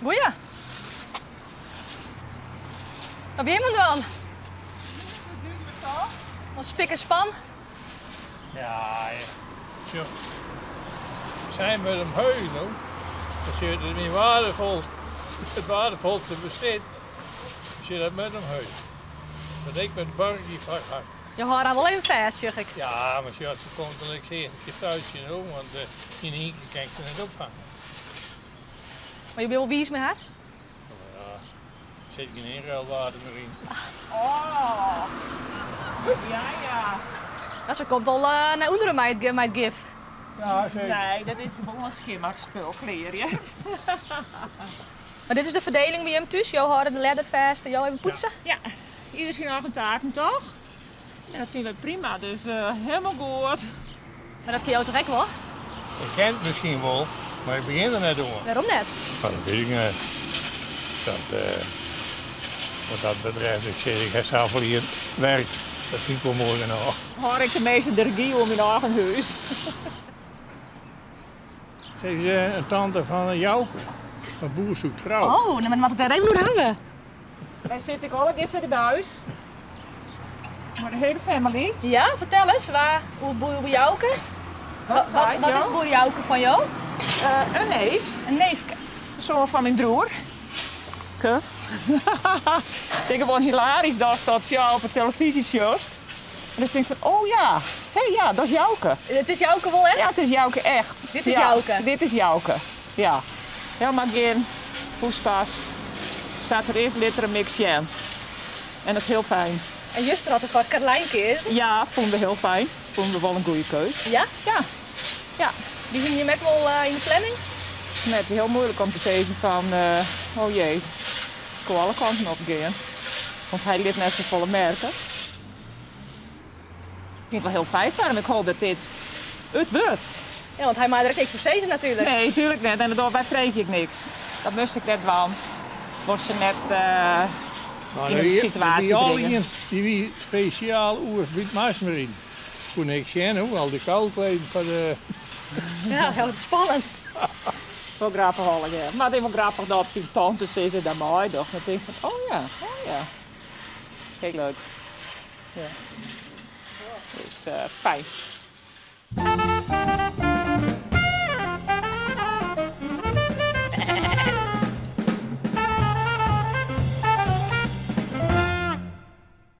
Goeie. Wat bin jim oan it dwaan? Wat spik en span. Ja, sjoch. Sy moat omheech no. Sjoch, it is myn waardefol, it waardefolste besit. Sjoch, dat moat omheech. Want ik moat bargje foar har. Jo hâlde har wol even fêst, sjoch ik. Ja, mar sjoch, as se komt, dan lit ik se earst in kear stuitsje no, want yn ien kear kin ik se net opfange. Mar jo binne wol wiis mei har? Ja, der sit gjin ynruilwaarde mear yn. Oh, ja, ja. No, se komt al nei ûnderen mei it, mei it gif. Ja, zeker. Nee, dat is gewoan skjinmakspul, klearje. Mar dit is de ferdeling by jim thús? Jo hâlde de ledder fêst en jo even poetse? Ja, ieder syn eigen taken toch? En dat fine wy prima, dus helemaal goed. Mar dat kin jo toch ek wol? Ik kin it miskien wol, mar ik begjin der net oan. Wêrom net? Dat wit ik net. Dat, wat dat betreft, ik sis, ik ha safolle jier werkt. Dat fyn ik wol moai genôch. Hâld ik de measte de regy oer myn eigen hûs. Se is in tante fan Jouke, fan Boer Zoekt Vrouw. Oh, dan moat ik dêr even oer hawwe. Wy sitte ek allegear foar de buis. Mei de hiele family. Ja, fertel ris, wa, oer boer Jouke. Wat sei Wat is jo? boer Jouke fan jo? In neef. In neefke. De soan fan myn broer. Ke. Ik tink gewoan hilarysk datst dat sjo op de telefyzje sjochst. En dan tinkst fan, oh ja, hé ja, dat is Jouke. It is Jouke wol echt? Ja, it is Jouke echt. Dit is Ja, Jouke? Dit is Jouke, ja. Helemaal gjin poespas. Sa't er is, lit er him ek sjen. En dat is hiel fijn. En juster hat er foar Carlijn keazen? Ja, fûnen we hiel fijn. Fûnen we wol in goede keus. Ja? Ja. Ja. Dy hiene jim ek wol yn de planning? Nee, it wie hiel muoilik om te sizzen fan, oh jee, it koe alle kanten op gean. Want hy lit net safolle merke. Ik fyn it wol hiel fijn foar him. Ik hoop dat dit it wurdt. Ja, want hy mei der ek niks foar sizze natuerlik. Nee, tuerlik net. En wy freegje ek niks. Dat moast ik net dwaan. Wolst se net yn in situaasje bringe. Dy wie spesjaal oer by it Marsmarine. Koe niks sjen, hoe al dy kuilkleden foar de. Ja, heel spannend. Wol grappich allegear. Mar it is wol grappich dat dyn tante sizze dat meidocht. Dan tink ik fan, oh ja, oh ja. Hiel leuk. Ja. Dus fijn.